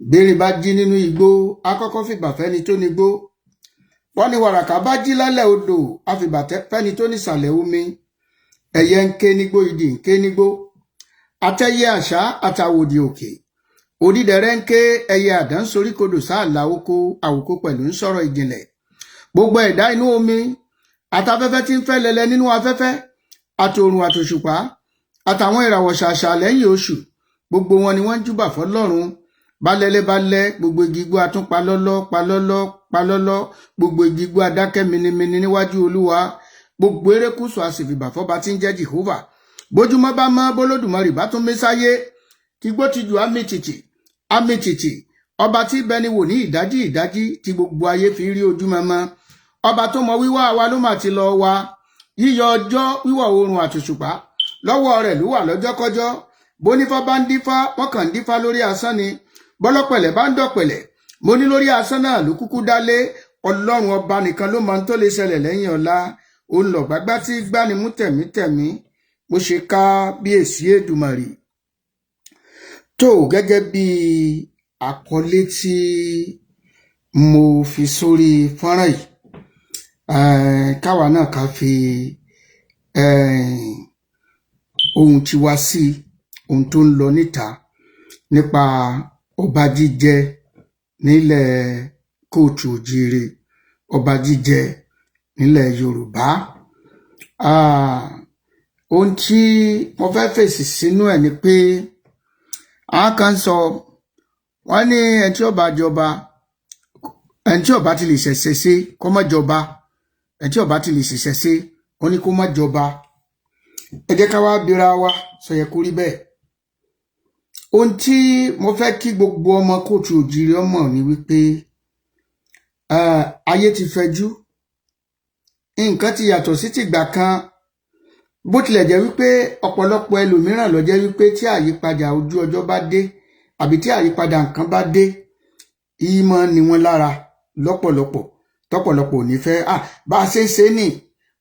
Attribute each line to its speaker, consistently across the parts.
Speaker 1: Béèrè bá jí nínú igbó, akọ́kọ́ fìbà fẹ́ni tó nígbó. Wọ́n ní wàràkà bá jí lálẹ́ odò, àfìbà fẹ́ni tó nísàlẹ̀ omi. Ẹyẹ ń ké nígbó, idì ń ké nígbó, àtẹyẹ àṣà àtàwòdì òkè, odídẹrẹ́ ń ké, ẹyẹ àdán soríkodò sáàlà oko, àwòkọ pẹ̀lú ń sọ̀rọ̀ ìjìnlẹ̀. Gbogbo ẹ̀dá inú omi àtafẹ́fẹ́ tí ń fẹ́ lẹlẹ nínú afẹ́fẹ́, àtòrùn àtòṣùpá àtàwọn ìràwọ̀ ṣàṣà lẹ́yìn oṣù, gbogbo wọn ni wọ́n ń júbà fọ́lọ́run. Balẹ̀lẹ̀ balẹ̀, gbogbo igi igbó atún palọ́lọ́ palọ́lọ́ palọ́lọ́, gbogbo igi igbó adákẹ́ minimini níwájú Olúwa. Gbogbo erékùṣù a sì fìbà fọ́ba tí ń jẹ́ Jehovah. Bójúmọ́ bá mọ́, bólódùmarè bá tún mí sáyé, tìgbó tijù á mì tìtì, á mì tìtì. Ọba tí bẹni wò ní ìdájí ìdájí tí gbogbo ayé fi rí ojúmọmọ, ọba tó mọ wíwá wa ló mà ti lọ wa. Yíyọ ọjọ́, wíwọ̀ oòrùn àtòṣùpá lọ́wọ́ rẹ̀ ló wà lọ́jọ́kọ́jọ́. Bónífá bá ń dífá, wọ́n kàn ń dífá lórí asán ni. Bọ́lọ́pẹ̀lẹ̀ bá ń dọ̀pẹ̀lẹ̀, mo ní lórí asán náà ló kúkú dálé. Ọlọ́run ọba nìkan ló mọ ohun tó lè ṣẹlẹ̀ lẹ́yìn ọ̀la. Òun lọ̀gbágbá tí gbánimú tẹ̀mítẹ̀mí. Mo ṣe ká bí èsì Èdùmàrè tó gẹ́gẹ́ bí àkọlé tí mo fi sórí fọ́nrán yìí, káwa náà ká fi ohun tiwa sí ohun tó ń lọ níta nípa ọba jíjẹ nílẹ̀ kóòtù òjíire, ọba jíjẹ nílẹ̀ Yorùbá. Ohun tí mo fẹ́ fèsì sínú ẹ̀ ni pé àwọn kan sọ, wọ́n ní ẹni tí ó bá jọba, ẹni tí ó bá ti lè ṣẹ̀ṣẹ̀ ṣe kó má jọba, ẹni tí ó bá ti lè ṣẹ̀ṣẹ̀ ṣe, wọ́n ní kó má jọba. Ẹ jẹ́ ká wá bira wa, sọ yẹ kó rí bẹ́ẹ̀? Ohun tí mo fẹ́ kí gbogbo ọmọ kóòtù òjíire ọmọ ni wípé ayé ti fẹjú, nǹkan ti yàtọ̀ sí tìgbà kan. Bó tilẹ̀ jẹ́ wípé ọ̀pọ̀lọpọ̀ ẹlòmíràn ló jẹ́ wípé tí àyípadà ojú ọjọ́ bá dé àbí tí àyípadà nǹkan bá dé, ìmọ̀ ni wọ́n lára lọ́pọ̀lọpọ̀, tọ́pọ̀lọpọ̀ ò ní fẹ́. Bá a ṣe ń ṣe ní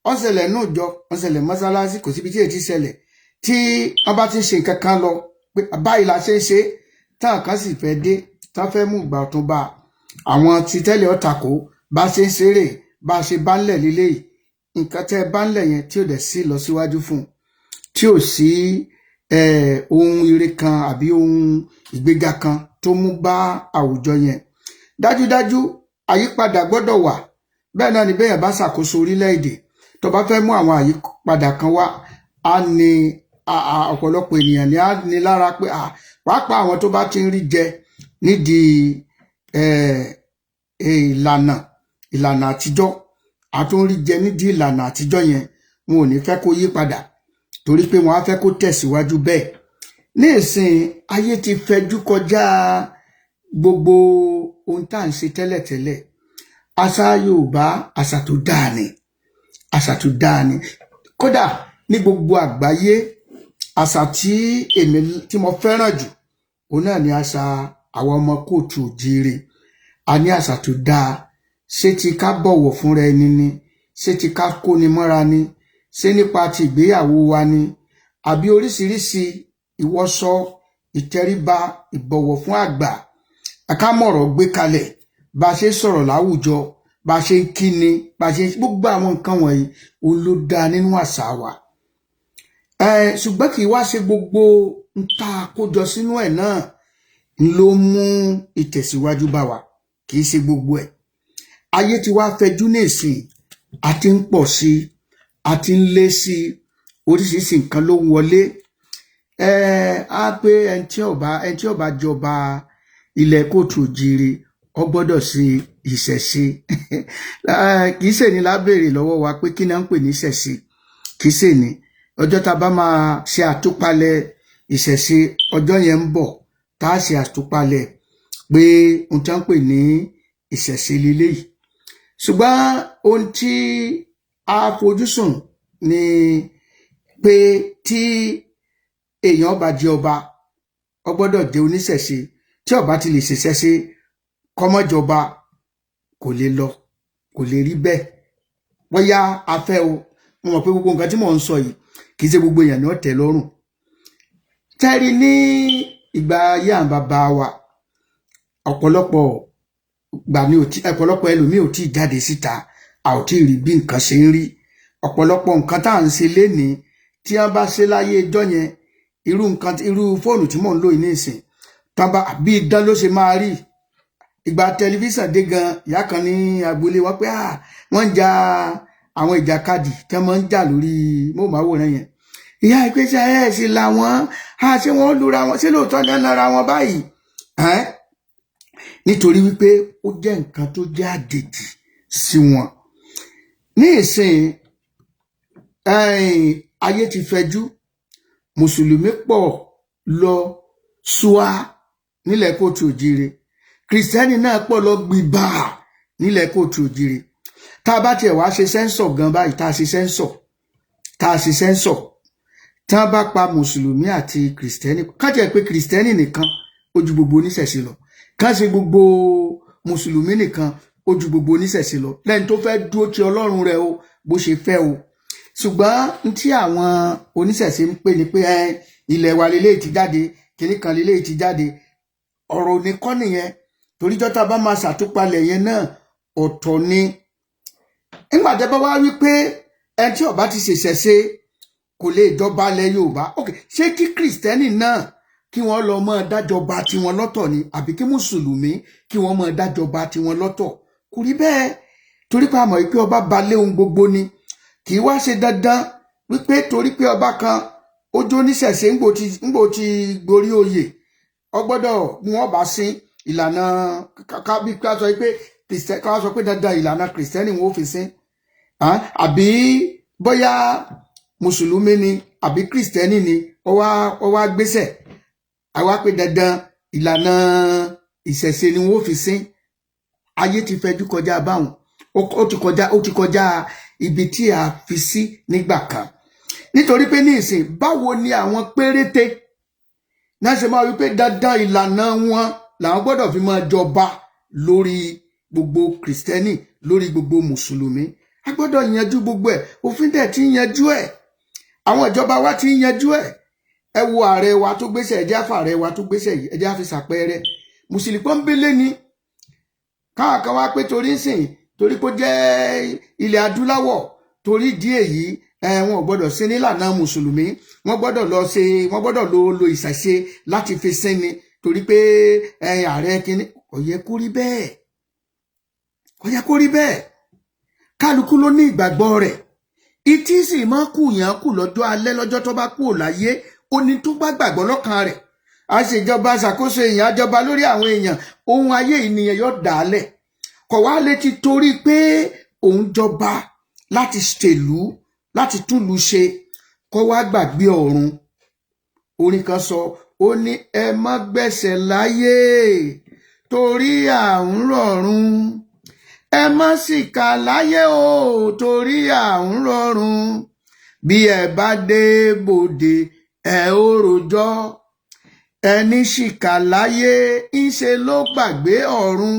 Speaker 1: ó ṣẹlẹ̀ nù jọ, ó ṣẹlẹ̀ mọ́sálásí, kò síbi tí èyí ti ṣẹlẹ̀. Tí wọ́n bá ti ń ṣe nǹkan kan lọ pé báyìí la ṣe ń ṣe, táwọn kan sì fẹ́ dé, tán fẹ́ mú ìgbà ọ̀tun bá àwọn ti tẹ́lẹ̀, ọ̀tàkó bá ṣe ń ṣeré, bá a ṣe bá ń lẹ̀ lílé yìí. Nǹkan tẹ́ ẹ bá ń lẹ̀ yẹn tí ò dẹ̀ sí lọ síwájú fún un, tí ò sí ohun ire kan àbí ohun ìgbéga kan tó mú bá àwùjọ yẹn, dájúdájú àyípadà gbọ́dọ̀ wà. Bẹ́ẹ̀ náà ni bẹ́ẹ̀ bá ṣàkóso orílẹ̀-èdè, tó bá fẹ́ mú àwọn àyípadà kan wá, á ní ọ̀pọ̀lọpọ̀ ènìyàn ní á ní lára pé pàápàá àwọn tó bá ti ń rí jẹ nídìí ìlànà àtijọ́, àtúnrí jẹ nídìí ìlànà àtijọ́ yẹn, wọn ò ní fẹ́ kó yí padà torí pé wọn á fẹ́ kó tẹ̀síwájú bẹ́ẹ̀. Ní ìsìn, ayé ti fẹjú kọjá gbogbo ohun tá à ń ṣe tẹ́lẹ̀tẹ́lẹ̀. Àṣà Yorùbá, àṣà tó dáa ni, àṣà tó dáa ni. Kódà ní gbogbo àgbáyé, àṣà tí èmi tí mo fẹ́ràn jù, òun náà ni àṣà àwọn ọmọ kóòtù òjíire. A ní àṣà tó dáa. Ṣé ti ká bọ̀wọ̀ fúnra ẹni ni? Ṣé ti ká kóni mọ́ra ni? Ṣé nípa ti ìgbéyàwó wa ni? Àbí oríṣiríṣi ìwọṣọ, ìtẹríba, ìbọ̀wọ̀ fún àgbà, àkámọ̀rọ̀ gbé kalẹ̀, bá a ṣe ń sọ̀rọ̀ láwùjọ, bá a ṣe ń kíni, bá a ṣe ń gbogbo àwọn nǹkan wọ̀nyí, òun ló dáa nínú àṣà wa. Ṣùgbọ́n kì í wá ṣe gbogbo ń tá a kójọ sínú ẹ̀ náà ló mú ìtẹ̀síwájú bá wa. Kì í ṣe gbogbo ẹ̀. Ayé ti wá fẹjú ní ìsìn, a ti ń pọ̀ sí i, a ti ń lé sí i, oríṣiríṣi nǹkan ló ń wọlé. Á pé ẹni tí ó bá jọba ilẹ̀ kóòtù òjíire, ó gbọ́dọ̀ ṣe ìṣẹ̀ṣe. Kì í ṣèní la béèrè lọ́wọ́ wa pé kí ni à ń pè ní ìṣẹ̀ṣe. Kì í ṣèní. Ọjọ́ tá a bá máa ṣe àtúpalẹ̀ ìṣẹ̀ṣe, ọjọ́ yẹn ń bọ̀ tá a ṣe àtúpalẹ̀ pé ohun tí wọ́n ń pè ní ìṣẹ̀ṣe leléyìí. Ṣùgbọ́n ohun tí a fojúsùn ni pé tí èèyàn bá jẹ ọba, ó gbọ́dọ̀ jẹ́ oníṣẹ̀ṣe. Tí ó bá ti lè ṣèṣẹ̀ṣe, kó má jọba, kò lè lọ, kò lè rí bẹ́ẹ̀. Bóyá a fẹ́ o, mo mọ̀ pé gbogbo nǹkan tí mò ń sọ yìí, kì í ṣe gbogbo èèyàn ní ó tẹ́ lọ́rùn. Tẹ́rí ní ìgbà ayé àwọn bàbá wa, Ọ̀pọ̀lọpọ̀ gbà ní ò tí ọ̀pọ̀lọpọ̀ ẹlòmíì ò tí ì jáde síta, a ò tí ì rí bí nǹkan ṣe ń rí. Ọ̀pọ̀lọpọ̀ nǹkan tá à ń ṣe lénìí, tí wọ́n bá ṣe láyé ijọ́ yẹn, irú nǹkan, irú fóònù tí mò ń lò yìí nísìn, tán bá bí idán ló ṣe máa rí. Ìgbà tẹlifíṣàn dé gan, ìyá kan ní agboolé wọn pé wọ́n ń ja àwọn ìjàkadì tí wọ́n máa ń jà lórí móhùnmáwòrán yẹn. Ìyá ìpèsè ẹ̀ sì làwọn ṣé wọ́n lura wọn, ṣé lóòótọ́ ní wọ́n nara wọn báyìí? Nítorí wípé ó jẹ́ nǹkan tó jẹ́ àjèjì sí wọn. Ní ìsìn, ayé ti fẹjú, mùsùlùmí pọ̀ lọ ṣùà nílẹ̀ kóòtù òjìire, kìrìsìtẹ́nì náà pọ̀ lọ gbìbà nílẹ̀ kóòtù òjìire. Tá a bá tiẹ̀ wá ṣe census gan báyìí, tá a ṣe census, tí wọ́n bá pa mùsùlùmí àti kìrìsìtẹ́nì, ká tiẹ̀ pé kìrìsìtẹ́nì nìkan, ó ju gbogbo oníṣẹ̀ṣe lọ. Ká ṣe gbogbo mùsùlùmí nìkan, ó ju gbogbo oníṣẹ̀ṣe lọ, lẹ́ni tó fẹ́ dúró ti Ọlọ́run rẹ̀ o, bó ṣe fẹ́ o. Ṣùgbọ́n n tí àwọn oníṣẹ̀ṣe ń pè ní pé ẹ ilẹ̀ wa lélẹ́yìí ti jáde, kìnnì kan lélẹ́yìí ti jáde, ọ̀rọ̀ òní kọ́ nìyẹn, torí jọ́ta bá máa ṣàtúpalẹ̀ yẹn náà, ọ̀tọ̀ ni. Nígbà tẹ́ bá wá wí pé ẹni tí ó bá ti ṣèṣẹ̀ṣe kò lè jọba ilẹ̀ Yorùbá, ok, ṣé kí kìrìsìtẹ́nì náà kí wọ́n lọ máa dájọba tiwọn lọ́tọ̀ ni, àbí kí mùsùlùmí kí wọ́n máa dájọba tiwọn lọ́tọ̀? Kò rí bẹ́ẹ̀, torí pé a mọ̀ wípé ọba balẹ̀ ohun gbogbo ni. Kì í wá ṣe dandan wípé torí pé ọba kan ó jó níṣẹ̀ṣe, ńgbò ti gorí oyè, ọ gbọ́dọ̀ mú ọba sí ìlànà ká bí ká sọ pé ká sọ pé dandan ìlànà kìrìsìtẹ́nì wọn ò fi sin, àbí bóyá mùsùlùmí ni àbí kìrìsìtẹ́nì ni, ó wá gbéṣẹ̀, àwa pé dandan ìlànà ìṣẹ̀ṣe ni wọn ò fi sin. Ayé ti fẹjú kọjá báwọn, ó ti kọjá ibi tí a fi sí nígbà kan. Nítorí pé ní ìsìn, báwo ni àwọn péréte náà ṣe máa wí pé dandan ìlànà wọn làwọn gbọ́dọ̀ fi máa jọba lórí gbogbo kìrìsìtẹ́nì, lórí gbogbo mùsùlùmí? A gbọ́dọ̀ yanjú gbogbo ẹ̀. Òfin dẹ̀ ti ń yanjú ẹ̀, àwọn ìjọba wa ti ń yanjú ẹ̀. Ẹ wo ààrẹ wa tó gbéṣẹ́, ẹ jẹ́ àfà ààrẹ wa tó gbéṣẹ́ yìí, ẹ jẹ́ àfi ṣàpẹẹrẹ. Mùsùlùmí pọ́nbélé ni. Káwọn kan wá pé torí ń sìn, torí pé ó jẹ́ ilẹ̀ adúláwọ̀, torí ìdí èyí wọn ò gbọ́dọ̀ ṣe nílànà mùsùlùmí, wọ́n gbọ́dọ̀ lọ ṣe, wọ́n gbọ́dọ̀ lo ìṣẹ̀ṣe láti fi sinmi, torí pé ààrẹ kínní. Kò yẹ kó rí bẹ́ẹ̀, kò yẹ kó rí bẹ́ẹ̀. Kálukú ló ní ìgbàgbọ́ rẹ̀. Ìtí sì máa kù yàn kù lọ́jọ́ alẹ́, lọ́jọ́ tó bá kú ò láyé, ó ní tó bá gbàgbọ́ lọ́kàn rẹ̀. A ṣèjọba ṣàkóso èèyàn, àjọba lórí àwọn èèyàn, ohun ayé ènìyàn yóò dà á lẹ̀. Kọ̀ wá létí torí pé òun jọba láti ṣèlú, láti túlù ṣe, kó wá gbàgbé ọ̀run. Orin kan sọ, ó ní ẹ má gbẹ̀ṣẹ̀ láyé torí à ń rọ̀run, ẹ má sì kà láyé o torí à ń rọ̀run, bí ẹ bá dé bòde ẹ ó rojọ́. Ẹni ṣìkà láyé, ńṣe ló gbàgbé ọ̀run.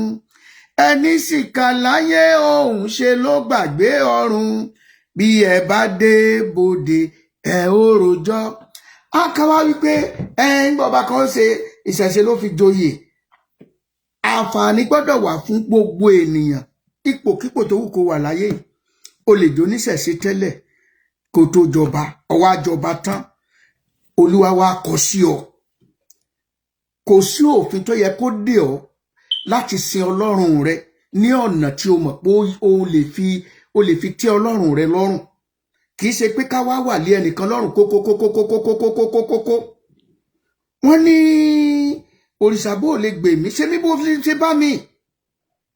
Speaker 1: Ẹni ṣìkà láyé, òun ṣe ló gbàgbé ọ̀run. Bí ẹ bá dé bòde ẹ ó rojọ́. A kà wá wípé ẹ ń gbọ́ ọba kan ṣe ìṣẹ̀ṣe ló fi joyè. Àǹfààní gbọ́dọ̀ wà fún gbogbo ènìyàn, ipòkípò tó wù kó wà láyé yìí. O lè jó níṣẹ̀ṣe tẹ́lẹ̀ kó tó jọba, ó wá jọba tán, Olúwa wa kọ sí ọ. Kò sí òfin tó yẹ kó dè ọ́ láti sin Ọlọ́run rẹ ní ọ̀nà tí o mọ̀ pé o lè fi tẹ́ Ọlọ́run rẹ lọ́rùn. Kì í ṣe pé ká wá wà lé ẹnìkan lọ́rùn kókókókókókókókókó. Wọ́n ní òrìṣà bó lè gbè mí, ṣé mi bó ṣe bá mi,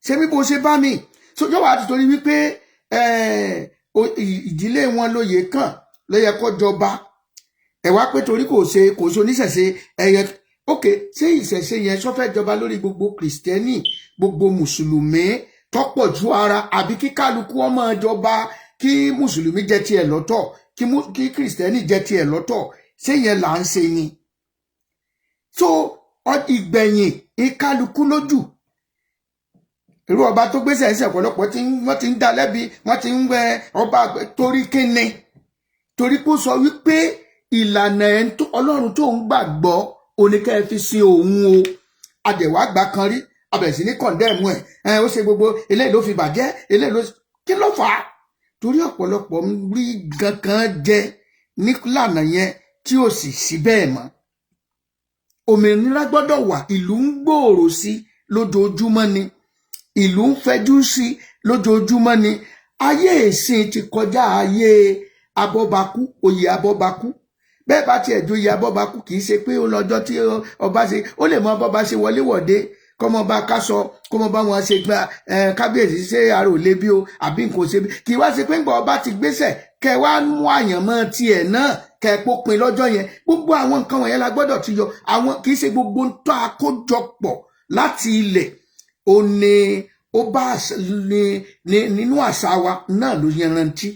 Speaker 1: ṣé mi bó ṣe bá mi sójọ́ wàá ti torí wípé ìdílé wọn lóye kàn ló yẹ kó jọba. Ẹ wá pé torí kò ṣe oníṣẹ̀ṣe ẹ̀yẹ. Ok, ṣé ìṣẹ̀ṣe yẹn sọ fẹ́ jọba lórí gbogbo kìrìsìtẹ́nì, gbogbo mùsùlùmí tọ́pọ̀ ju ara, àbí kí kálukú ọmọ jọba, kí mùsùlùmí jẹ tiẹ̀ lọ́tọ̀, kí kìrìsìtẹ́nì jẹ tiẹ̀ lọ́tọ̀? Ṣé yẹn là ń ṣe ni? So ìgbẹ̀yìn ìkálukú lójú. Irú ọba tó gbéṣẹ́ ẹsẹ̀, ọ̀pọ̀lọpọ̀ tí wọ́n ti ń dá lẹ́bi, wọ́n ti ń wẹ ọba torí kíni? Torí pé ó sọ wípé ìlànà ẹ̀ ń tó Ọlọ́run tó ń gbàgbọ́ oníkẹ́ fi sin òun o. Adẹ̀wà gbà kan rí. A bẹ̀rẹ̀ sí ní condemn ẹ̀. Ẹ̀ ó ṣe gbogbo eléyìí ló fi bàjẹ́, eléyìí ló kí ló fà á, torí ọ̀pọ̀lọpọ̀ ń rí kankan jẹ nílànà yẹn tí ò sì sí bẹ́ẹ̀ mọ́. Òmìnira gbọ́dọ̀ wà. Ìlú ń gbòòrò sí lójoojúmọ́ ni, ìlú ń fẹjú sí lójoojúmọ́ ni. Ayé ìsìn ti kọjá ayé abọ́bakú, oyè abọ́bakú. Bẹ́ẹ̀ bá tiẹ̀ joyè abọ́bakú, kì í ṣe pé ó lọ́jọ́ tí ọba ṣe, ó lè mọ bọ́ba ṣe wọléwọ̀de, kọ́mọ bá kásọ, kọ́mọ bá wọn ṣe gba kábíyèsí, ṣe ara ò lé bí o àbí nǹkan ò ṣe bí. Kì í wá ṣe pé ńgbà ọba ti gbéṣẹ̀, kẹ wá mú àyànmọ́ tiẹ̀ náà, kẹ pópin lọ́jọ́ yẹn. Gbogbo àwọn nǹkan wọ̀nyẹn la gbọ́dọ̀ ti yọ. Àwọn kì í ṣe gbogbo ń tọ́ àkójọpọ̀ láti ilẹ̀ ó ní ó bá ní nínú àṣà wa náà ló yanrantí.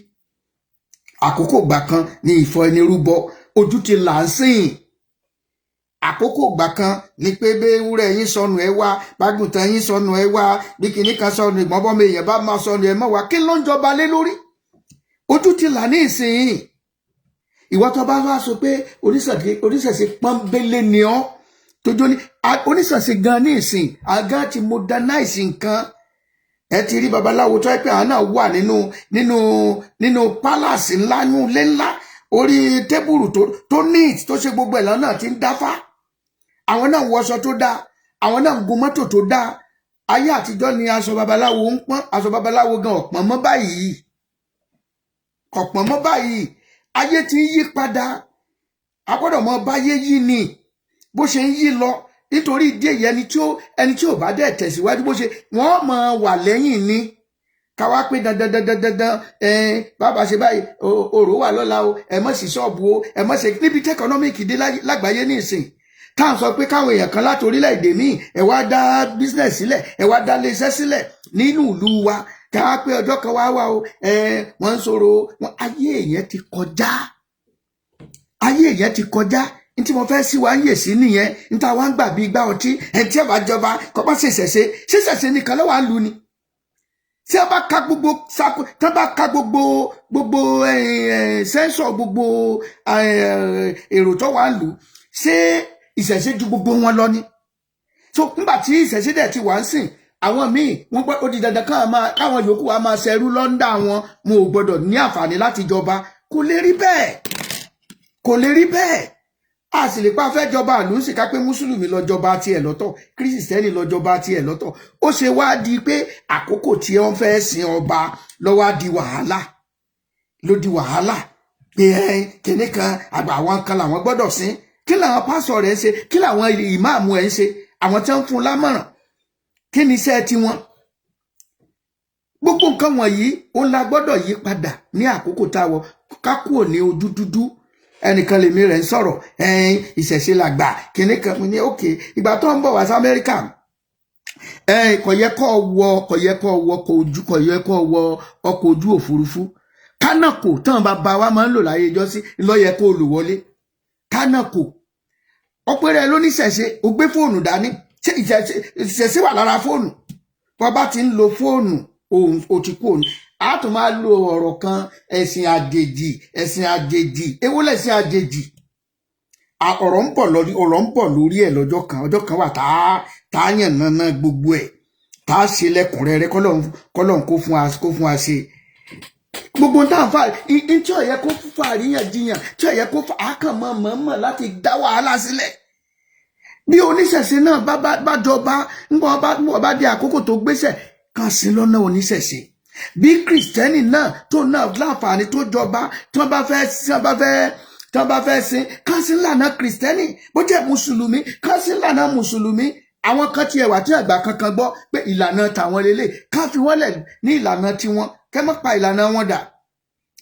Speaker 1: Àkókò gbà kan ní ìfọ ẹni rúbọ, ojú ti là ń sìn. Àkókò gbà kan ní pé béwúrẹ́ yín sọnù, ẹ wá; bágùntàn yín sọnù, ẹ wá; bí kinní kan sọnù, ìgbọ́nbọ́mọ èèyàn bá máa sọnù, ẹ mọ̀ wá. Kí ló ń jọba lé lórí? Ojú ti là ní ìsìn. Ìwọ tó bá wá sọ pé oníṣẹ̀ṣe pọ́nbélé ni ọ́, tójó ní oníṣẹ̀ṣe gan ní ìsìn, àgán ti modernize nǹkan. Ẹ ti rí babaláwo tó yẹ pé àwọn náà wà nínú palace ńlá, nínú ilé ńlá, orí table tó neat, tó ṣe gbogbo ẹ̀ lọ́nà tí ń dáfá. Àwọn náà wọṣọ tó dáa, àwọn náà ń gun mọ́tò tó dáa. Ayé àtijọ́ ni aṣọ babaláwo ń pọ́n. Aṣọ babaláwo gan ọ̀pọ̀n mọ́ báyìí, ọ̀pọ̀n mọ́ báyìí. Ayé ti ń yí padà, a gbọ́dọ̀ mọ báyé yí ni bó ṣe ń yí lọ. Nítorí ìdí èyí, ẹni tí ò bá dẹ̀ tẹ̀síwájú bó ṣe wọ́n mọ̀ wà lẹ́yìn ni. Káwá pé dandan dandan dandan, bàbá ṣe báyìí, òrò wà lọ́la o, ẹ mọ̀ sí ṣọ́ọ̀bù o, ẹ mọ̀ ṣe níbi tí economic dé lágbàáyé ní ìsìn, tá à ń sọ pé káwọn èèyàn kan láti orílẹ̀-èdè míì, ẹ wá dá business sílẹ̀, ẹ wá dá iléeṣẹ́ sílẹ̀ nínú ìlú wa, káwá pé ọjọ́ kan wá wá o, wọ́n ń sọ̀rọ̀ wọn. Ayé èèyàn ti kọjá, ayé èèyàn ti kọjá. Ní tí mo fẹ́ sí wa ń yè sí nìyẹn. Ní tá a wá ń gbà bí igbá ọtí, ẹni tí ẹ bá jọba kọ́ bá ṣèṣẹ̀ṣe, ṣèṣẹ̀ṣe nìkan ló wà ń lu ni. Tí a bá ka gbogbo sako, tí a bá ka gbogbo sẹ́ńsọ̀, gbogbo èrò tó wà ń lù, ṣé ìṣẹ̀ṣe ju gbogbo wọn lọ ni? So nígbà tí ìṣẹ̀ṣe dẹ̀ ti wà ń sìn, àwọn míì wọ́n gbọ́ ó di dandan káwọn yòókù wa máa ṣẹrú lọ́ndà wọn, mo ò gbọ́dọ̀ ní àǹfààní láti jọba. Kò lè rí bẹ́ẹ̀, kò lè rí bẹ́ẹ̀. A sì lè pa fẹ́ jọba àlù ń sì ká pé mùsùlùmí lọ jọba tiẹ̀ lọ́tọ̀, kírísítẹ́nì lọ jọba tiẹ̀ lọ́tọ̀. Ó ṣe wá di pé àkókò tí wọ́n fẹ́ sin ọba ló wá di wàhálà, ló di wàhálà pé ẹ kìnní kan àgbà, àwọn kan làwọn gbọ́dọ̀ sin. Kí làwọn pásọ̀ rẹ̀ ń ṣe? Kí làwọn ìmáàmù ẹ̀ ń ṣe? Àwọn tí wọ́n ń fún lámọ̀ràn, kí ni iṣẹ́ tiwọn? Gbogbo nǹkan wọ̀nyí ó la gbọ́dọ̀ yí padà ní àkókò tá a wọ, ká kúrò ní ojú dúdú. Ẹnìkan lèmi rẹ̀ ń sọ̀rọ̀, ẹ̀ẹ́n ìṣẹ̀ṣe làgbà kìnní kan. Mo ní òkè, ìgbà tó ń bọ̀ wá sí Amẹ́ríkà, ẹ̀ẹ́n kò yẹ kó wọ ọkọ̀ ojú, kò yẹ kó wọ ọkọ̀ ojú òfurufú. Kánàkò tán bàbá wa máa ń lò láyé ìjọ́sí ló yẹ kó lò wọlé. Kánàkò ọpẹrẹ lóníṣẹ̀ṣe, ó gbé fóònù dání. Ṣé ìṣẹ̀ṣe wà lára fóònù? Bó bá ti ń lo fóònù, òun ò ti kú. Òun a tún máa lo ọ̀rọ̀ kan, ẹ̀sìn àjèjì, ẹ̀sìn àjèjì. Èwo lẹ̀sìn àjèjì? Ọ̀rọ̀ ń bọ̀ lórí, ọ̀rọ̀ ń bọ̀ lórí ẹ̀ lọ́jọ́ kan. Ọjọ́ kan wà tá a yàn nánà gbogbo ẹ̀, tá a ṣe lẹ́kùnrẹ́rẹ́. Kọ́lọ́n kó fún wa ṣe gbogbo tá à ń fà ní tí ó yẹ kó fà àríyànjiyàn, tí ó yẹ kó fà á kàn mọ́ mọ́ láti dá wàhálà sílẹ̀. Bí oníṣẹ̀ṣe náà bá jọba, ńgbọ́n bá dé àkókò tó gbéṣẹ̀ kan sí lọ́nà oníṣẹ̀ṣe, bí kìrìsìtẹ́nì náà tó náà láǹfààní tó jọba, tí wọ́n bá fẹ́ sin, kán sí lànà kìrìsìtẹ́nì. Bó jẹ́ mùsùlùmí, kán sí lànà mùsùlùmí. Àwọn kan tiẹ̀ wà tí àgbà kankan gbọ́ pé ìlànà tàwọn lélẹ̀, ká fi wọ́n lẹ̀ ní ìlànà tiwọn, kẹ́ má pa ìlànà wọn dà,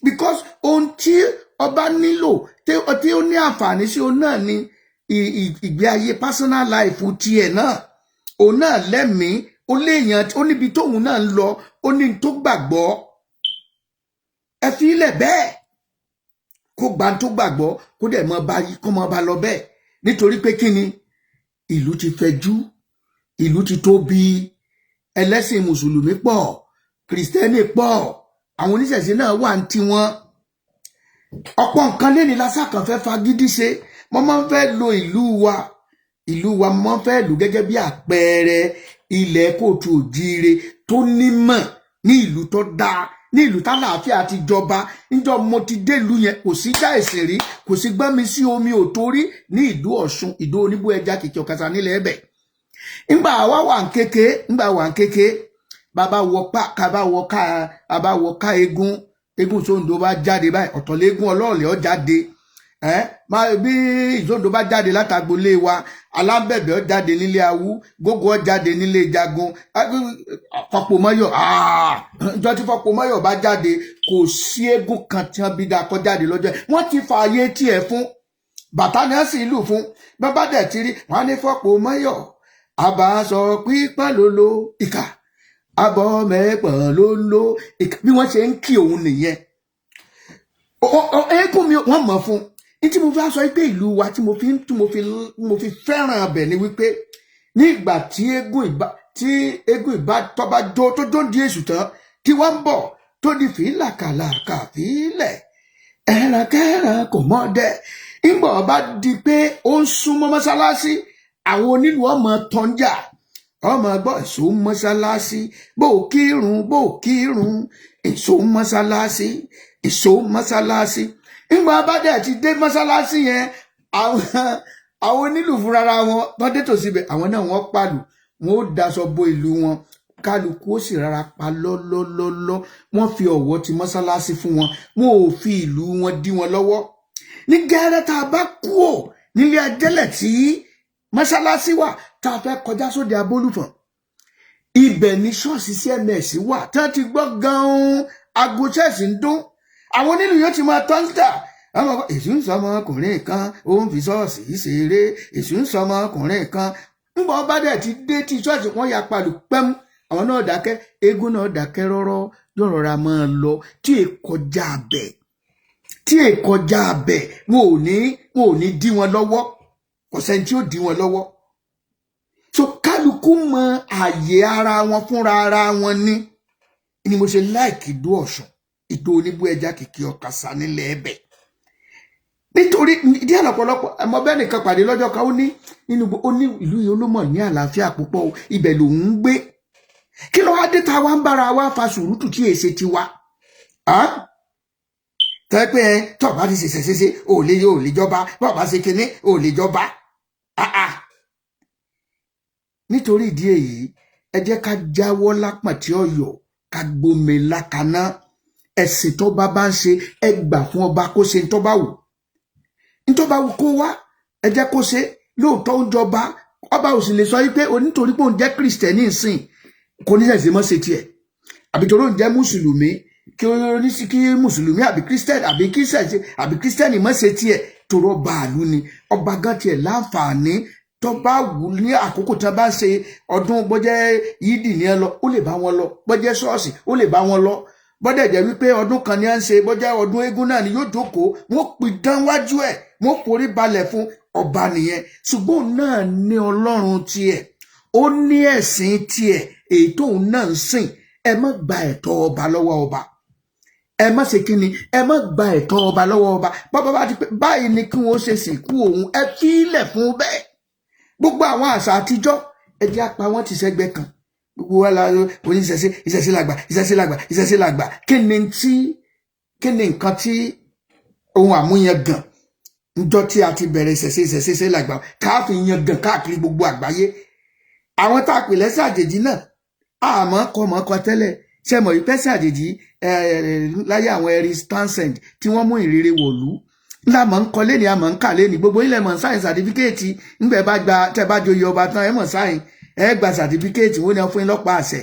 Speaker 1: because ohun tí ọba nílò tí ó ní àǹfààní sí òun náà ni ìgbé ayé, personal life tiẹ̀ náà. Òun náà lẹ́mìí, ó léèyàn, ó níbi tóun náà ń lọ, ó ní tó gbàgbọ́. Ẹ fi ilẹ̀ bẹ́ẹ̀, kó gba tó gbàgbọ́, kó dẹ̀ mọ bá kó mọ bá lọ bẹ́ẹ̀. Nítorí pé kí ni? Ìlú ti fẹ̀jú, ìlú ti tóbi, ẹlẹ́sìn mùsùlùmí pọ̀, kìrìsìtẹ́nì pọ̀, àwọn oníṣẹ̀ṣe náà wà ní tiwọn. Ọ̀pọ̀ nǹkan lẹ́ni lásà kan fẹ́ fagídí ṣe. Mo máa ń fẹ́ lo ìlú wa, ìlú wa, mo máa ń fẹ́ lò gẹ́gẹ́ bí àpẹẹrẹ. Ilẹ̀ kóòtù òjíire tó nímọ̀, ní ìlú tó dáa, ní ìlú tálàáfíà ti jọba. Níjọ́ mo ti délùú yẹn, kò sí já ẹ̀sìn rí, kò sí gbọ́n mi sí omi ò torí ní ìlú Ọ̀ṣun, ìdó oníbó ẹja kìkì ọ̀kasà nílẹ̀ ẹ̀bẹ̀. Ńgbà wá wà ń kéke, ńgbà wà ń kéke, bàbá wọ pa kàbá wọ ká, bàbá wọ ká eégún, eégún Sóńdó bá jáde báyìí, ọ̀tọ̀ léégún ọlọ́ọ̀lẹ́ ọ jáde. Ẹ máa bí Ìsóńdó bá jáde látàgbolé wa, alábẹ̀bẹ̀ ọ jáde nílé awú, gógó ọ jáde nílé jagun, Fọpomọ́yọ̀. Ìjọ tí Fọpomọ́yọ̀ bá jáde, kò sí eégún kan tí wọ́n bí dáa kọ́ jáde lọ́jọ́. Wọ́n ti fààyè tiẹ̀ fún bàtà náà sì lù fún bàbá dẹ̀ ti rí wọn ní Fọpomọ́yọ̀ àbáṣọ pípọ́n ló lo ìkà abọ́ mẹ́pọ̀n ló lo ìkà. Bí wọ́n ṣe ń kí òun nìyẹn. Eégún mi wọ́n mọ̀ fún ní tí mo fi sọ pé ìlú wa tí mo fi fẹ́ràn abẹ̀ ni wípé ní ìgbà tí eégún ìbá tó bá jó, tó jó di èṣù tán, tí wọ́n ń bọ̀, tó di fìlàkàlàkà fìlẹ̀ ẹran kẹran kò mọ́ dẹ́, ìgbà ọba di pé ó ń súnmọ́ mọ́sálásí, àwọn onílù ọmọ tọ́njà, ọmọ gbọ́ èso mọ́sálásí, bó kírun bó kírun, èso mọ́sálásí, èso mọ́sálásí. Ìgbà bá dẹ̀ ti dé mọ́sálásí yẹn, àwọn onílù fúnra wọn tó dé tòsí ibẹ̀, àwọn náà wọ́n pàlù, wọn ó daṣọ bo ìlú wọn, kálukú ó sì rárá pa lọ́lọ́lọ́lọ́. Wọ́n fi ọ̀wọ́ ti mọ́sálásí fún wọn, wọn ò fi ìlú wọn dí wọn lọ́wọ́. Ní gẹ́rẹ́ tá a bá kú ò nílé ajẹ́lẹ̀ tí mọ́sálásí wà, tá a fẹ́ kọjá sóde abólúfọ̀n, ibẹ̀ ní ṣọ́ọ̀ṣì CMS wà. Tí wọ́n ti gbọ́ gan-an aago ṣọ́ọ̀ṣì ń dún, àwọn onílù yóò ti máa tọ́ńtà. Èṣù ń sọmọ ọkùnrin kan, ó ń fi ṣọ́ọ̀ṣì ṣeré, èṣù ń sọmọ ọkùnrin kan. Ńgbà ọba dẹ̀ ti dé tí ṣọ́ọ̀ṣì, wọn ya palù pẹ́mú, àwọn náà dákẹ́, eégún náà dákẹ́ rọ́rọ́, yóò rọra máa lọ tí è kọjá abẹ, tí è kọjá abẹ. Wọn ò ní dí wọn lọ́wọ́, kò sẹ́ni tí ó dí wọn lọ́wọ́. So kálukú mọ àyè ara wọn fúnra ara wọn ní mo ṣe like ìdó Ọ̀ṣun, ìdó oníbú ẹja kìkì ọ̀kasà nílẹ̀ ẹ̀bẹ̀, nítorí díẹ̀ lọ́pọ̀lọpọ̀ ẹmọ bẹ́ẹ̀ nìkan pàdé lọ́jọ́ kan, ó ní nínú, ó ní ìlú yìí olómọ̀ ní àlàáfíà púpọ̀ o, ibẹ̀ lòun ń gbé. Kí ló wá dé tá a wá ń bára wa fa sùúrùtù tí èsè tiwa tẹ́ pé ẹ tọ́ bá ti ṣẹ̀ṣẹ̀ ṣeṣe ò lè ò lè jọba, bọ́ọ̀ bá ṣe kinní ò lè jọba? Nítorí ìdí èyí, ẹ jẹ́ ká jáwọ́ lápọ̀n tí ọ̀yọ́ ká gbómi lákaná. Ẹ̀sìn tó bá bá ń ṣe, ẹ gbà fún ọba kó ṣe tó bá wù, tó bá wù kó wá, ẹ jẹ́ kó ṣe. Lóòótọ́ ń jọba, ọba ò sì lè sọ wípé onítorí pé òun jẹ́ Kristẹni ìsìn, kò ní sẹ̀sẹ̀ mọ́ ṣe tiẹ̀, àbí torí òun jẹ́ mùsùlùmí, kí oníṣí kí mùsùlùmí àbí Kristẹni àbí Kristẹni mọ́ ṣe tiẹ̀. Torí ọba àlú ni ọba gan tiẹ̀ láǹfààní tó bá wù ní àkókò tí wọ́n bá ń ṣe ọdún, bọ́jẹ́ yídì ní ẹ lọ, ó lè bá wọn lọ, bọ́jẹ́ ṣọ́ọ̀ṣì, ó lè bá wọn lọ, bọ́dẹ̀ jẹ́ wípé ọdún kan ní à ń ṣe, bọ́jẹ́ ọdún eégún náà ni yóò jókòó, wọ́n pidán wájú ẹ̀, wọ́n forí balẹ̀ fún ọba nìyẹn. Ṣùgbọ́n náà ní Ọlọ́run tiẹ̀, ó ní ẹ̀sìn tiẹ̀ èyí tóun náà ń sìn. Ẹ má gba ẹ̀tọ́ ọba lọ́wọ́ ọba. Ẹ má ṣe kí ni? Ẹ má gba ẹ̀tọ́ ọba lọ́wọ́ ọba. Bàbá bá ti pé báyìí ni kí wọ́n ṣe sìnkú òun, ẹ fílẹ̀ fún bẹ́ẹ̀. Gbogbo àwọn àṣà àtijọ́, ẹ jẹ́ apá wọn ti sẹ́gbẹ́ kan. Gbogbo wa la oníṣẹ̀ṣe, ìṣẹ̀ṣe làgbà, ìṣẹ̀ṣe làgbà, ìṣẹ̀ṣe làgbà. Kí ni nǹkan tí ohun àmúyangàn njọ́ tí a ti bẹ̀rẹ̀ ìṣẹ̀ṣe, ìṣẹ̀ṣe ṣe làgbà, káàfin yangàn káàkiri gbogbo àgbáyé? Àwọn tá a pè lẹ́sẹ̀ àjèjì náà, àmọ́ kọ́ mọ́ kọ́ tẹ́lẹ̀ ṣe mọ̀ yìí pẹ́sẹ̀ àjèjì láyé àwọn Eric Townsend tí wọ́n mú ìrere wọ̀lú ńlá mọ̀ ń kọ lẹ́ni, àmọ̀ ń kà lẹ́ni, gbogbo ilẹ̀ mọ̀ ń sign certificate. Ńgbẹ́ bá gba tẹ́ bá joyè ọba tán, ẹ mọ̀ sign, ẹ gba certificate, wọ́n ní wọ́n fún yín lọ́pàá àṣẹ.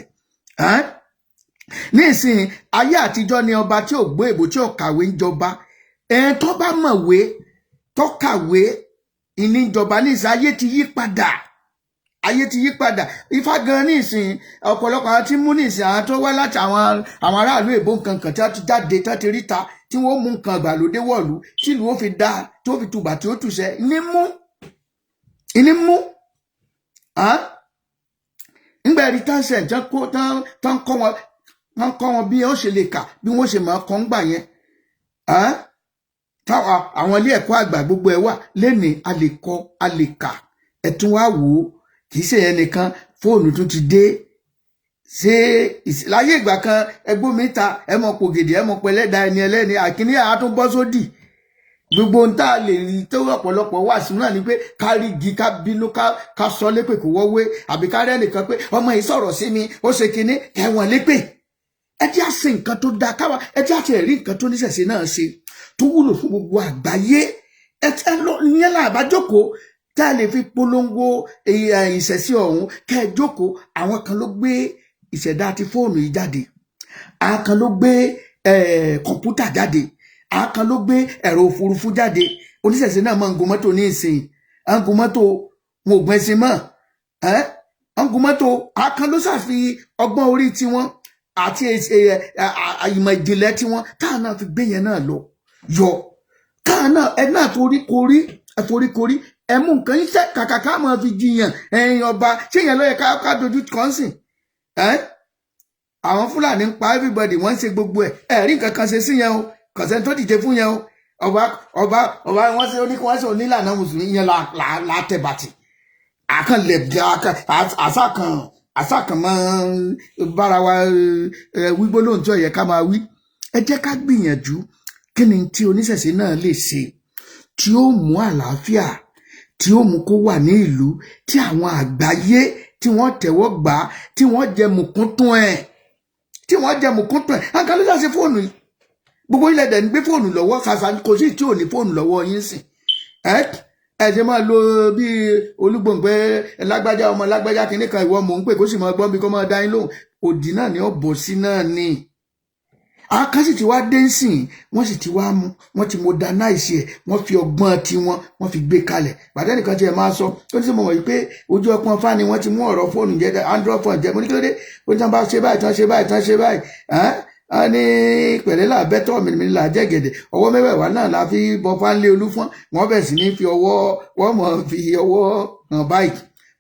Speaker 1: Ní ìsìn ayé àtijọ́ ni ọba tí ò gbọ́ èbó, tí ò kàwé ń jọba. Ẹ̀ tó bá mọ̀wé, tó kàwé ìní ìjọba. Ní ìsìn ayé ti yí padà, ayé ti yí padà. Ifá gan ní ìsìn, ọ̀pọ̀lọpọ̀ àwọn tí mú ní ìsìn, àwọn tó wá láti àwọn aráàlú èbó nǹkan kan tí wọ́n ti jáde, tí wọ́n ti ríta, tí wọ́n mú nǹkan ìgbàlódé wọ̀lú, tìlú ó fi dá, tí ó fi tùbà, tí ó tùṣẹ́ ní mú ìní mú. Ńgbà ẹ̀rí tánṣẹ̀ tán kọ́ wọn, tán kọ́ wọn bí wọ́n ṣe lè kà, bí wọ́n ṣe máa kọ́ ń gbà yẹn, táwọn àwọn ilé ẹ̀kọ́ àgbà gbogbo ẹ̀ wà lẹ́nìí, a lè kọ́, a lè kà. Ẹ̀tún wá wò ó, kì í ṣe yẹn nìkan. Fóònù tún ti dé. Ṣé láyé ìgbà kan, ẹgbó mi ta, ẹ mọ pògèdè, ẹ mọ pẹlẹdà ẹni ẹlẹ́ni àkíní àtúnbọ́ sódì. Gbogbo ohun tá a lè rí tó ọ̀pọ̀lọpọ̀ wà sínú náà ni pé ká rí igi, ká bínú, ká sọ lépè kó wọ́wé, àbí ká rẹ́nìkan pé ọmọ yìí sọ̀rọ̀ sí mi, ó ṣe kinní ẹ̀wọ̀n lépè. Ẹ jẹ́ àṣe nǹkan tó dáa káwa, ẹ jẹ́ àti ẹ̀rí nǹkan tó níṣẹ̀ṣe náà ṣe tó wúlò fún gbogbo àgbáyé. Ẹ tẹ́ lọ ìyẹn là bá jókòó tá a lè fi polongo ìṣẹ̀ṣe ọ̀hún. Kẹ́ ẹ jókòó, àwọn kan ló gbé ìṣẹ̀dá ti fóònù yìí jáde, àwọn kan ló gbé kọ̀ǹpútà jáde, àwọn kan ló gbé ẹ̀rọ òfurufú jáde. Oníṣẹ̀ṣe náà máa ń gun mọ́tò ní ìsìn, à ń gun mọ́tò, wọn ò gbọ́n ẹṣin mọ́ ẹ́, à ń gun mọ́tò. Àwọn kan ló ṣàfihàn ọgbọ́n orí tiwọn àti ìmọ̀ ìjìnlẹ̀ tiwọn táwọn náà fi gbé yẹn náà lọ yọ káà náà. Ẹ náà forí korí, ẹ forí korí, ẹ mú nǹkan iṣẹ́ kàkà ká máa fi jiyàn. Ẹ̀yin ọba, ṣé yẹn ló yẹ ká dojú kàn sìn ẹ́? Àwọn Fúlàní ń pa everybody, wọ́n ń ṣe gbogbo ẹ̀, ẹ̀ rí nǹkan kan ṣe sí yẹn o. Kọ̀sẹ́ tó dìde fún yẹn o. Ọba wọ́n ṣe oní wọ́n ṣe onílànà mùsùlùmí yẹn la tẹ̀bàtì àkànlẹ̀ àṣà kan máa ń bára wa wí gbólóhùn tí ó yẹ ká máa wí. Ẹ jẹ́ ká gbìyànjú, kí ni tí oníṣẹ̀ṣe náà lè ṣe tí ó mú àlàáfíà, tí ó mú kó wà ní ìlú, tí àwọn àgbáyé tí wọ́n tẹ̀wọ́ gbà á, tí wọ́n jẹ mùkúntún ẹ̀, tí wọ́n jẹ mùkúntún ẹ̀. Àǹkà ló ṣàṣe fóònù yìí, gbogbo ilẹ̀ dẹ̀ ń gbé fóònù lọ́wọ́. Kàṣà kò sí tí ò ní fóònù lọ́wọ́ yín sìn. Ẹ ẹ ṣe máa lo bí olúgbòǹgbẹ lágbájá, ọmọ lágbájá kìíní kan, ìwọ mò ń pè, kó sì máa gbọ́n bí kó máa dá yín lóhùn. Òdì náà ni ó bọ̀ sí náà ni. Àwọn kan sì ti wá dé nsìn, wọ́n sì ti wá mú, wọ́n ti modernize ẹ̀, wọ́n fi ọgbọ́n tiwọn, wọ́n fi gbé kalẹ̀. Pàtẹ́ nìkan tiẹ̀ máa sọ, ó ní sọ mọ̀ wí pé ojú ọpọ́n fáni wọ́n ti mú ọ̀rọ̀ fóònù jẹ́, Android phone jẹ́. Mo ní kí ló dé? Ó ní tí wọ́n bá ṣe báyìí, tí wọ́n ṣe báyìí, tí wọ́n ṣe báyìí, á ní pẹ̀lẹ́ là bẹ́tọ̀ mìíràn là jẹ́gẹ̀dẹ̀, ọwọ́ mẹ́wẹ̀ẹ̀wá náà la fi bọ fáńlé olúfọ́n. Wọ́n bẹ̀ sí ní fi ọwọ́, wọ́n mọ̀ fi ọwọ́ hàn báyìí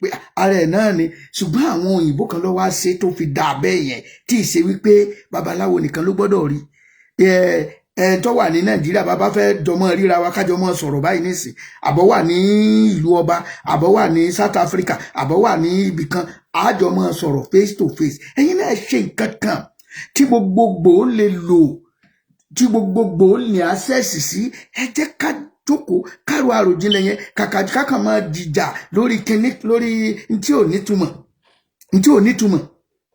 Speaker 1: pé ara ẹ̀ náà ni. Ṣùgbọ́n àwọn òyìnbó kan ló wá ṣe tó fi dà bẹ́ẹ̀ yẹn, tí ì ṣe wípé babaláwo nìkan ló gbọ́dọ̀ rí ẹ. Ẹ tó wà ní Nàìjíríà, bàbá fẹ́ jọmọ ríra wa, kájọ mọ sọ̀rọ̀ báyìí nísìn, àbọ̀ wà ní ìlú ọba, àbọ̀ wà ní South Africa, àbọ̀ wà ní ibì kan, àjọ mọ sọ̀rọ̀ face to face. Ẹ̀yin náà ṣe nǹkan kan tí gbogbogbò lè lò, tí gbogbogbò ní access sí. Ẹ jẹ́ ká jókòó káàrò àròjinlẹ̀ yẹn, kàkà kákan máa jìjà lórí kinní, lórí ntí ò nítumọ̀, ntí ò nítumọ̀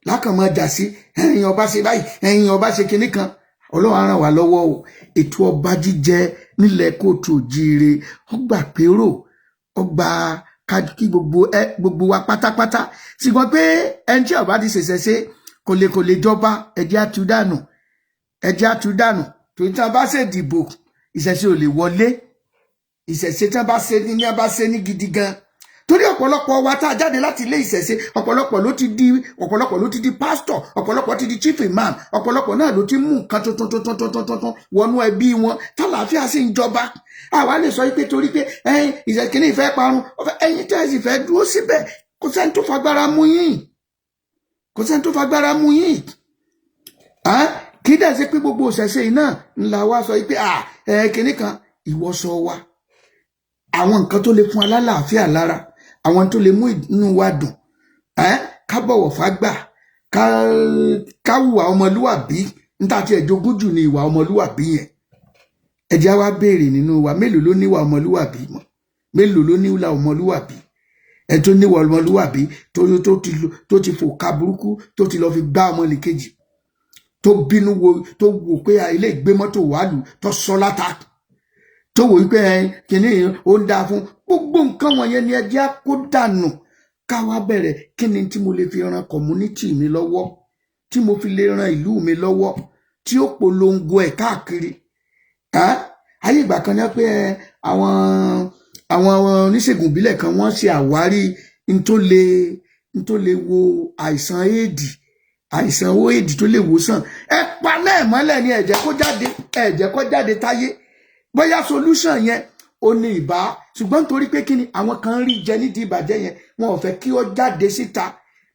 Speaker 1: lákàn máa jà sí. Ẹ̀yin ọba ṣe báyìí, ẹ̀yin ọba ṣe kinní kan. Ọlọ́run á ràn wá lọ́wọ́ o. Ètò ọba jíjẹ nílẹ̀ kóòtù òjíire, ọgbà pérò, ọgbà kí gbogbo ẹ gbogbo wa pátápátá, ṣùgbọ́n pé ẹni tí ọba ti ṣẹ̀ṣẹ̀ ṣe kò lè jọba, ẹ̀jẹ̀ àtúndànù, ẹ̀jẹ̀ àtúndànù. Torí tí wọ́n bá ṣèdìbò, ìṣẹ̀ṣe ò lè wọlé. Ìṣẹ̀ṣe tí wọ́n bá ṣe ní wọ́n bá ṣe ní gidi gan, torí ọ̀pọ̀lọpọ̀ wa tá a jáde láti ilé ìṣẹ̀ṣe, ọ̀pọ̀lọpọ̀ ló ti di pásítọ̀, ọ̀pọ̀lọpọ̀ ti di chief imam, ọ̀pọ̀lọpọ̀ náà ló ti mú nǹkan tuntun tuntun tuntun tuntun wọnú ẹbí wọn, tálàáfíà sì ń jọba. Àwa lè sọ pé torí pé ẹ̀yin ìṣẹ̀kíní ìfẹ́ parun, ẹ̀yin tẹ́ ẹ sì fẹ́ dúró síbẹ̀, kò sẹ́ni tó fagbára mú yín, kò sẹ́ni tó fagbára mú yín. Kí dẹ̀ ṣe pé gbogbo òṣẹ̀ṣe yìí náà ńlá wa sọ pé ẹ kìíní kan ìwọṣọ wa, àwọn nǹkan tó lè fún alálàáfíà lára, àwọn tó lè mú inú wa dùn, ká bọ̀wọ̀ fágbà, ká hùwà ọmọlúwàbí. Níta tí ẹ̀ jogún jù ní ìwà ọmọlúwàbí yẹn. Ẹ jẹ́ wá béèrè nínú wa, mélòó ló níwà ọmọlúwàbí mọ́? Mélòó ló níwà ọmọlúwàbí? Ẹ tó níwà ọmọlúwàbí tó ti fò ká burúkú, tó ti lọ fi gbá ọmọnìkejì, tó bínú wo, tó wò pé ilé ìgbé mọ́tò wàálù tó sọ láta, tó wò wípé ẹ kìíní ó ń dáa fún gbogbo nǹkan wọ̀nyẹn ni. Ẹ jẹ́ kó dànù, ká wá bẹ̀rẹ̀. Kí ni tí mo lè fi ran community mi lọ́wọ́, tí mo fi lè ran ìlú mi lọ́wọ́, tí ó polongo ẹ̀ káàkiri? Ayé ìgbà kan ní pé àwọn oníṣègùn ìbílẹ̀ kan, wọ́n ṣe àwárí n tó lè wo àìsàn éèdì, àìsàn owó éèdì tó lè wòsàn. Ẹ pa náà mọ́lẹ̀ ní, ẹ jẹ́ kó jáde, ẹ jẹ́ kó jáde táyé. Bóyá solution yẹn ó ní ìbá, ṣùgbọ́n nítorí pé kí ni àwọn kan rí jẹ nídìí ìbàjẹ́ yẹn, wọn ò fẹ́ kí ó jáde síta,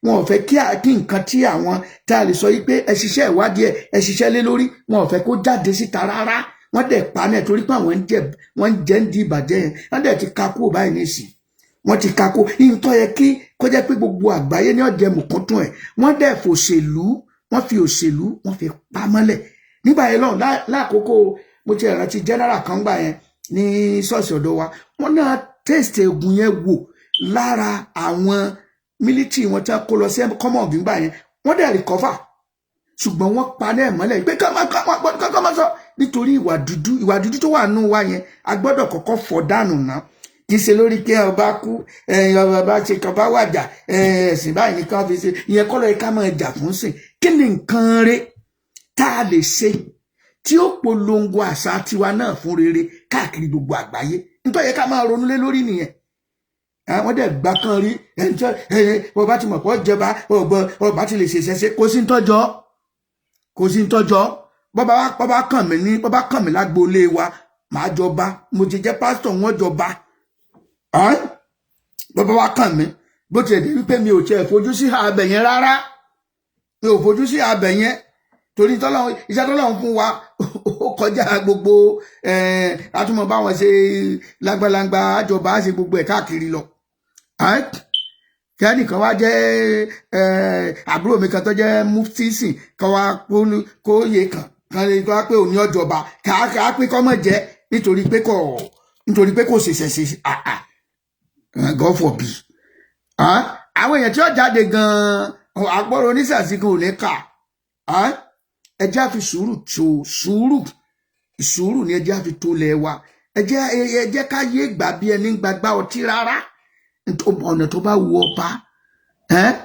Speaker 1: wọn ò fẹ́ kí nǹkan tí àwọn tá a lè sọ yìí pé ẹ ṣiṣẹ́ ìwádìí ẹ, ẹ ṣiṣẹ́ lé lórí, wọn ò fẹ́ kó jáde síta rárá. Wọ́n dẹ̀ pa náà torí pé àwọn ń jẹ, wọ́n ń jẹ ń di ìbàjẹ́ yẹn. Wọ́n dẹ̀ ti ka kúrò báyìí nísìn. Wọ́n ti kakó ìtọ́ yẹ kí kó jẹ́ pé gbogbo àgbáyé ní ọ̀jẹ̀ mùkúntún ẹ̀. Wọ́n dẹ̀ fòṣèlú, wọ́n fi òṣèlú, wọ́n fi pa mọ́lẹ̀ nígbà yẹn lọ́hùn. Lákòókò mo ti rántí general kan gbà yẹn ní ṣọ́ọ̀ṣì ọ̀dọ̀ wa, wọ́n náà test oògùn yẹn wò lára àwọn military wọn tí wọ́n kó lọ sí common gbà yẹn. Wọ́n dẹ̀ recover, ṣùgbọ́n wọ́n pa náà mọ́lẹ̀ pé kọ́ máa sọ, nítorí ìwà dúdú, ìwà dúdú tó wà nù wa yẹn, a gbọ́dọ̀ kọ́kọ́ fọ̀ dànù náà. Kì í ṣe lórí kí ọba kú, ọba ṣe kan bá wàjà, ẹ̀sìn báyìí nìkan fi ṣe ìyẹn kọ́ lóye ká máa jà fún sìn. Kí ni nǹkan rẹ̀ tá a lè ṣe tí ó polongo àṣà tiwa náà fún rere káàkiri gbogbo àgbáyé? Nítorí yẹ ká máa ronú lé lórí nìyẹn. Wọ́n dẹ̀ gbà kan rí ọba tí mọ̀ pọ̀ jẹba ọgbọ́n ọba tí lè ṣe ṣẹṣẹ, kò sí ń tọ́jọ́, kò sí ń tọ́jọ́. Bọ́bá kàn mí ní, bọ́bá kàn mí lágboolé wa, màá jọba. Mo ti jẹ́ pásítọ̀, wọ́n jọba. Bọ́bá wa kàn mí, bó tiẹ̀ dé wípé mi ò tiẹ̀ fojú sí abẹ yẹn rárá, mi ò fojú sí abẹ yẹn, torí iṣẹ́ tọ́lọ́run fún wa ó kọjá gbogbo àtúmọ̀ báwọn ṣe lágbàlagbà àjọba ṣe gbogbo ẹ̀ káàkiri lọ. Kẹ́nìkan wá jẹ́ àbúrò mi kan tó jẹ́ mufti sìn kan wá kó yé kan kan lè wá pé òní ọjọba kàá pé kọ́mọ̀ jẹ́ nítorí pé kò ṣèṣẹ̀ ṣe àà. God forbid. Àwọn èèyàn tí ó jáde gan-an, àpọ̀rọ̀ oníṣàṣì kan ò ní kà. Ẹ jẹ́ á fi sùúrù tó sùúrù, sùúrù ni ẹ jẹ́ á fi tó lẹ̀ wa. Ẹ jẹ́ ká yé gbà bí ẹni gbàgbá ọtí rárá. Ọ̀nà tó bá wu ọba,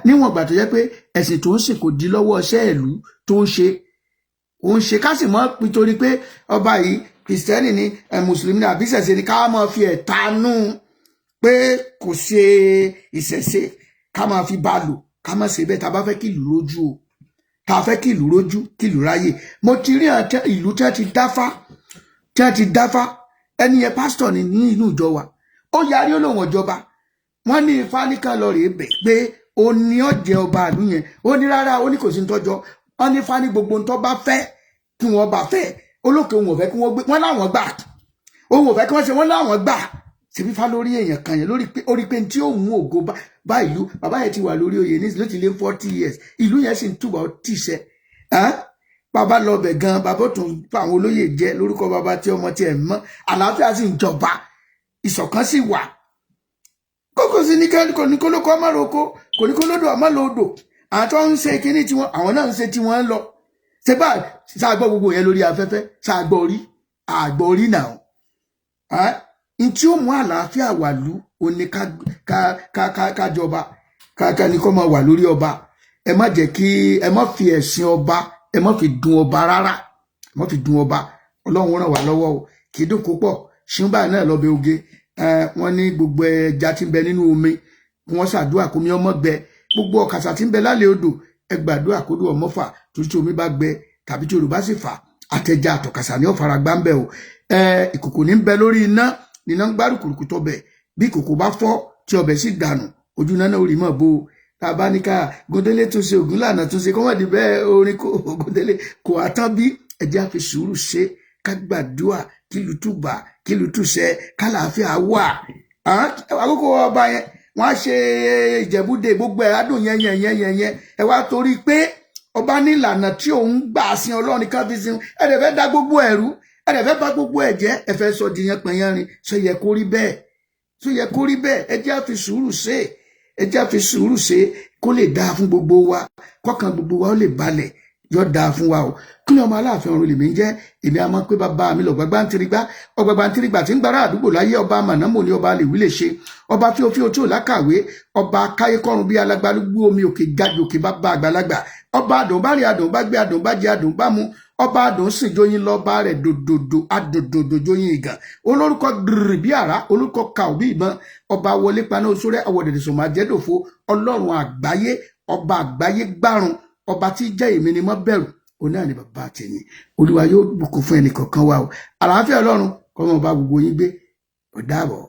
Speaker 1: níwọ̀n ìgbà tó jẹ́ pé ẹ̀sìn tó ń sìn kò di lọ́wọ́ iṣẹ́ ìlú tó ń ṣe, ó ń ṣe, ká sì mọ́ nítorí pé ọba yìí kìrìsìtẹ́nì ni, mùsùlùmí ni, àbí ìṣẹ̀ṣe ni, ká máa fi ẹ̀tanú pé kò ṣe ìṣẹ̀ṣe ká máa fi bá lò. Ká má ṣe bẹ́ẹ̀. Tá a bá fẹ́ kí ìlú rójú o, tá a fẹ́ kí ìlú rójú, kí ìlú ráyè. Mo ti rí ìlú tí wọ́n ti dáfá, tí wọ́n ti dáfá. Ẹni yẹn pásítọ̀ ni ní inú ìjọ wa. Ó yarí, ó lòun ọ̀jọba. Wọ́n ní ifá nìkan lọ rèé bẹ̀ pé ó ní ọ̀jẹ̀ ọba àlú yẹn. Ó ní rárá, ó ní kò sí ní tọ́jọ́. Wọ́n ní ifá ní gbogbo ń tọ́ bá fẹ́ kí wọ́n bá fẹ́. Olókè òun ò fẹ́ kí wọ́n gbé wọ́n láwọn gbà, òun ò fẹ́ kí wọ́n ṣe wọ́n láwọn gbà. Ṣebí fá lórí èèyàn kan yẹn lórí pé ó rí pé tí ó mú ògo bá ìlú. Bàbá yẹn ti wà lórí oyè ní ló ti lé 40 years. Ìlú yẹn sì ń túbọ̀ tìṣẹ́. Bàbá lọ bẹ̀ gan, bàbá tún fún àwọn olóyè jẹ lórúkọ bàbá tí ọmọ tiẹ̀ mọ́. Àlàáfíà sì ń jọba, ìṣọ̀kan sì wà. Kókò sí ní kò ní kó lóko ọmọ lóko, kò ní kó lódò ọmọ lódò. Àwọn tó ń ṣe kínní tiwọn, àwọn náà ń ṣe tiwọn lọ. Ṣé bá ṣàgbọ́ gbogbo yẹn lórí afẹ́fẹ́, ṣàgbọ́ orí àgbọ̀ orí náà n tí ó mú àlàáfíà wà lú òní ká jọba, ká ní kó máa wà lórí ọba. Ẹ má jẹ́ kí ẹ má fi ẹ̀sìn ọba, ẹ má fi dun ọba rárá, ẹ má fi dun ọba. Ọlọ́run ràn wá lọ́wọ́ o. Kì í dùn púpọ̀ ṣùgbọ́n náà lọ́bẹ̀ oge. Wọ́n ní gbogbo ẹja tí ń bẹ nínú omi, wọ́n ṣàdúrà kómi ọmọ gbẹ. Gbogbo ọ̀kàṣà tí ń bẹ lálẹ́ odò, ẹ gbàdúrà kódò ọmọ fà, torí tí omi bá gbẹ tàbí tí odò bá sì fà, àtẹja àtọ̀kàṣà ní ọ̀fara gbá ń bẹ o. Ìkòkò ní ń bẹ lórí iná níná ń gbárùkùrùkù tọbẹ̀. Bí ìkòkò bá fọ́ tí ọbẹ̀ sì dànù, ojú náà ò rí mọ̀ bó. Tá a bá ní ká Gúndélé tún ṣe, Ògúnlànà tún ṣe, kọ́mọ̀dé bẹ́ẹ̀ orin kò Ògúndélé kò àtán bí. Ẹjẹ́ á fi sùúrù ṣe, ká gbàdúrà kílùú túbà, kílùú túṣẹ, kálàáfíà wà. Àkókò ọba yẹn, wọ́n á ṣe Ìjẹ̀búdè, gbogbo ẹ̀ adùn yẹn yẹn yẹn yẹn yẹn. Ẹ wá torí pé ọba ní ìlànà tí òun gbà sin Ọlọ́run kan fi sin, ẹ dẹ̀ fẹ́ da gbogbo ẹ̀rú, ẹ dẹ̀ fẹ́ bà gbogbo ẹ̀ jẹ́, ẹ fẹ́ sọ di yẹn pẹ̀yẹ́rin. Ṣó yẹ kó rí bẹ́ẹ̀? Ṣó yẹ kó rí bẹ́ẹ̀? Ẹ jẹ́ á fi sùúrù ṣe, ẹ jẹ́ á fi sùúrù ṣe kó lè dáa fún gbogbo wa, kọ́kàn gbogbo wa ó lè balẹ̀. Yóò dáa fún wa o. Kí ni ọmọ Aláàfin ọ̀run lèmi ń jẹ́. Èmi a máa pé bàbá mi lọ gbàgbá ń tirigbá, ọgbàgbà ń tirigbà tí ń gbára àdúgbò láyé. Ọba mànámò ní ọba lè wí lè ṣe, ọba fíofío tí ò lákàwé, ọba káyékọ́run bí alágbálúgbú omi òkè gajù òkè bàbá àgbàlagbà, ọba àdùn bá rìn, àdùn bá gbé, àdùn bá jẹ, àdùn bá mu, ọba àdùn sìn jóyin lọ́ba rẹ̀ dòdòdò àdòdòdò jóyin ìgàn, olórúkọ gírì bí àrá, olórúkọ kàó bí ìbọn, ọba wọlé paná oṣù rẹ ọwọ́ dẹ̀dẹ̀ sọ̀mọ́ àjẹ́dòfo, Ọlọ́run àgbáyé, ọba àgbáyé gbárùn, ọba tí jẹ́ èmi ni mọ́ bẹ̀rù, òun náà ni bàbá tèmi. Olúwa yóò bùkún fún ẹnì kọ̀ọ̀kan wa o. Àlàáfíà Ọlọ́run kó máa bá gbogbo yín gbé. Ó dàbọ̀.